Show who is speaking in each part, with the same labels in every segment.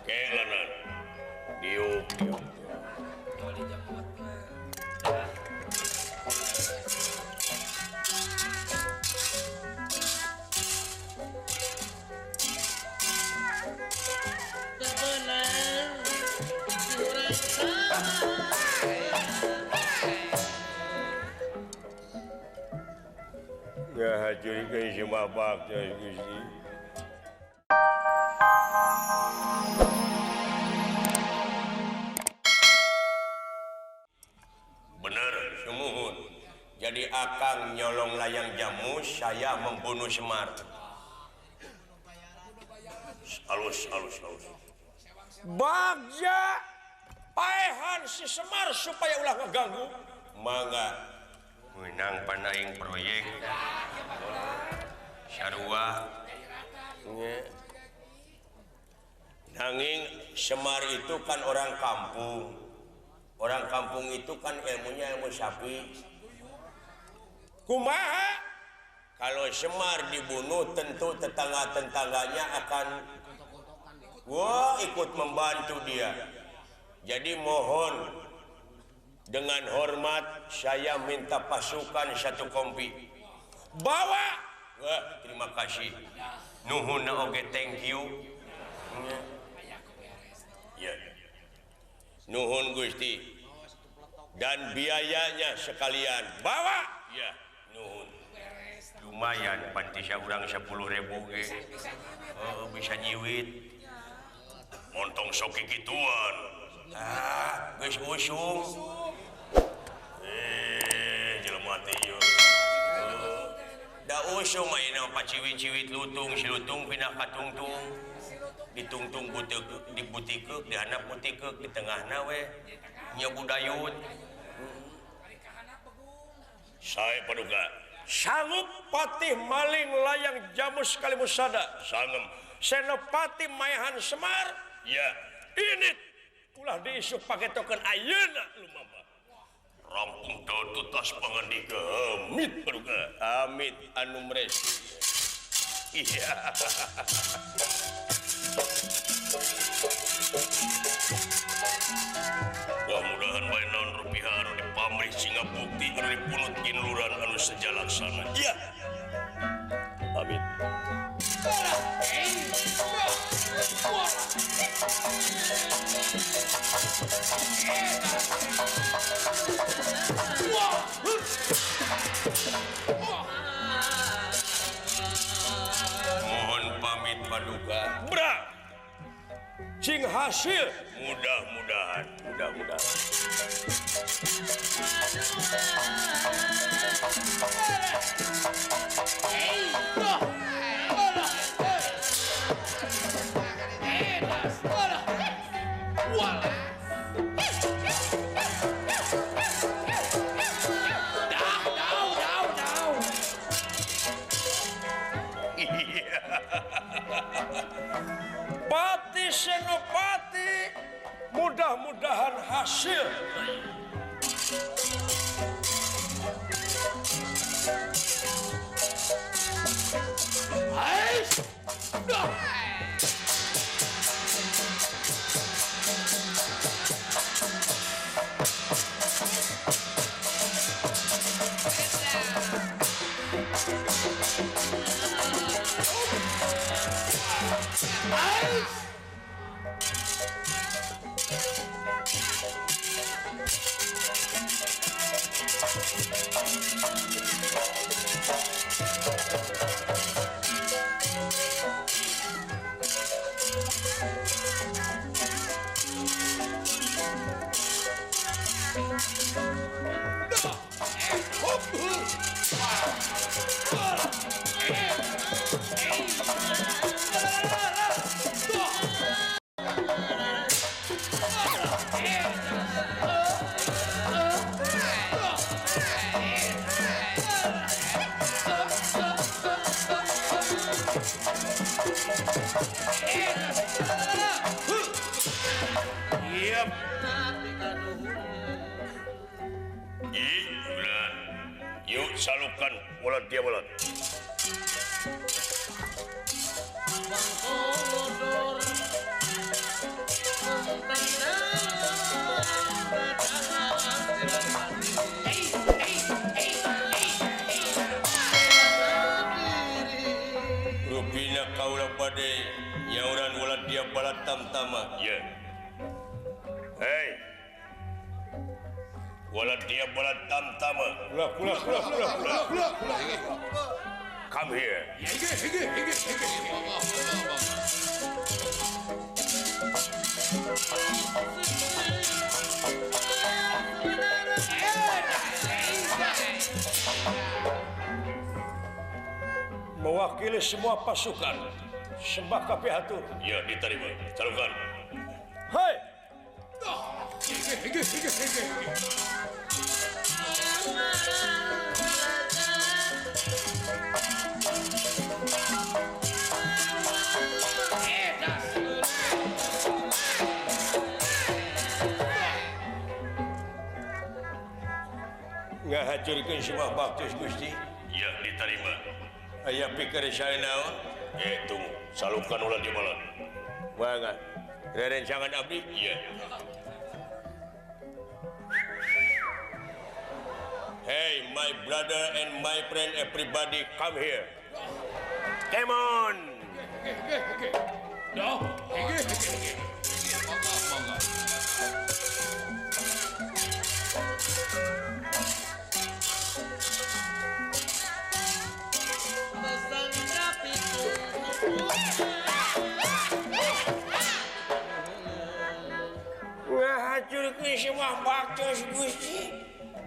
Speaker 1: Kelanan. Diuk diuk. Ya curiga si bapak Gusti. Bener, sumuhun. Jadi akang nyolong layang jamu, saya membunuh Semar. Halus, halus, halus. Bagja paehan si Semar supaya ulah ngeganggu. Mangga menang panaing proyek sarua. Nanging Semar itu kan orang kampung. Orang kampung itu kan ilmunya ilmu sapi. Kumaha? Kalau Semar dibunuh tentu tetangga-tetangganya akan wah ikut membantu dia. Jadi mohon dengan hormat saya minta pasukan satu kompi. Bawa. Wah, terima kasih. Nuhun oge thank you. Ya. Nuhun Gusti. Dan biayanya sekalian bawa. Ya, nuhun. Lumayan pantisa urang 10.000 ge. Oh, bisa nyiwit. Montong sok kikituan. Ah, geus usum. Jelema teh ieu. Da usum ayeuna paciwit-ciwit lutung, si lutung pindah ka tungtung. Ditungtung buteuk dibutikeuk, dihandap butikeuk, di tengahna we nya budayut. Sae paduka. Sanggup patih maling layang jamus kalimusada. Sangem. Senopati maehan Semar. Ya, ini ulah diisuk pake token ayeuna lumaba. Rampung tutas pangandika. Amit paduka. Amit anu mresi. Iya. Mudah-mudahan bae naon rupiah anu dipamrih singa bukti anu dipunut kinuran anu sejalaksana. Iya. Amit. Mohon pamit paduka. Bra. Cing hasil. Mudah-mudahan, mudah-mudahan. Pati Senopati, mudah-mudahan hasil. Yuk salukan bolat dia bolat. Ayeuna kaula bade nyauran ulah dia balat tamtama. Ya. Hei. Wala dia balat tamtama. Ulah ulah ulah ulah ulah. Come here. Mewakili semua pasukan, sembah kapihatur. Ya, diterima. Salukan. Hai. Ngahacurkeun semua baktos Gusti. Ya, diterima. Aya pikir saya naon? Tunggu. Salukan ulah di malam. Banget. Rerencangan abdi? Iya. Hey, my brother and my friend, everybody, come here. Come on. Ngahacurkeun semua baktos Gusti.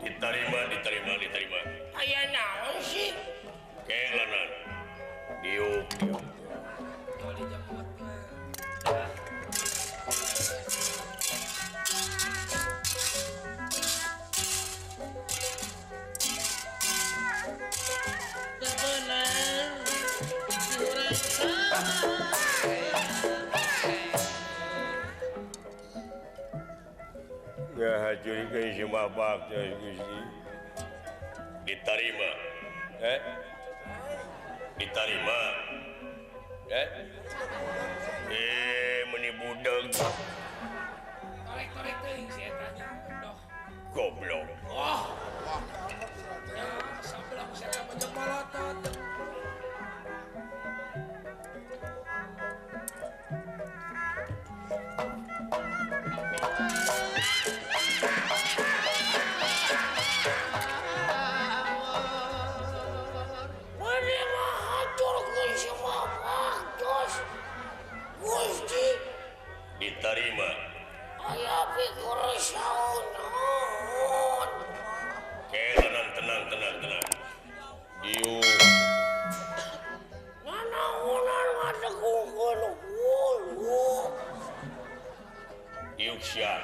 Speaker 1: Diterima, diterima, diterima. Aya naon sih? Kelanan. Diuk, diuk. Ngahacurkeun semua baktos Gusti. Diterima. Diterima. Meni budeg.
Speaker 2: Torek-torek teuing si eta nya. Doh.
Speaker 1: Goblok.
Speaker 2: Wah. Ya, sablak si eta mah jeung malotot.
Speaker 1: Diterima.
Speaker 2: Aya pikir saun.
Speaker 1: Oke, tenang, tenang, tenang, tenang. Diuk.
Speaker 2: Nanaonan ngadegungkeun hulu.
Speaker 1: Diuk sia.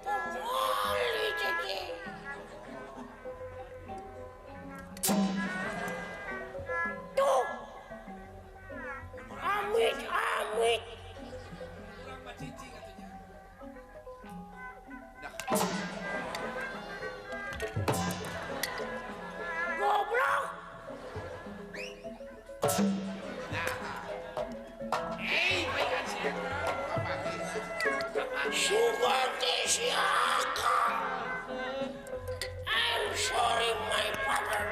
Speaker 2: Kembali jadi. Tuh. Amit, amit. Goblok. Sugan teh si Akang. I'm sorry my father.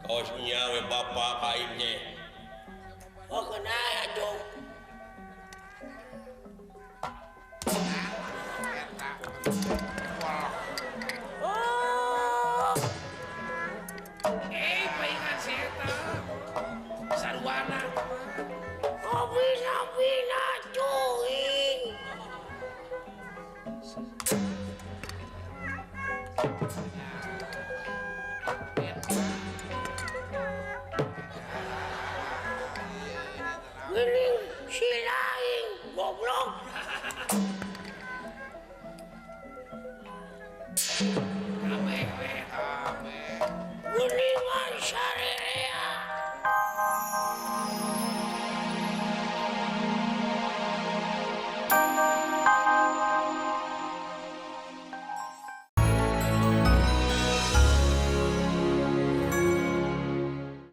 Speaker 1: Kaos nyawe bapak kaim teh.
Speaker 2: Oh kena atuh. Oh.
Speaker 3: Paingan si eta. Sarwana.
Speaker 2: Bina-bina cuing. Geuning si laing goblok. Geuningan sarerea.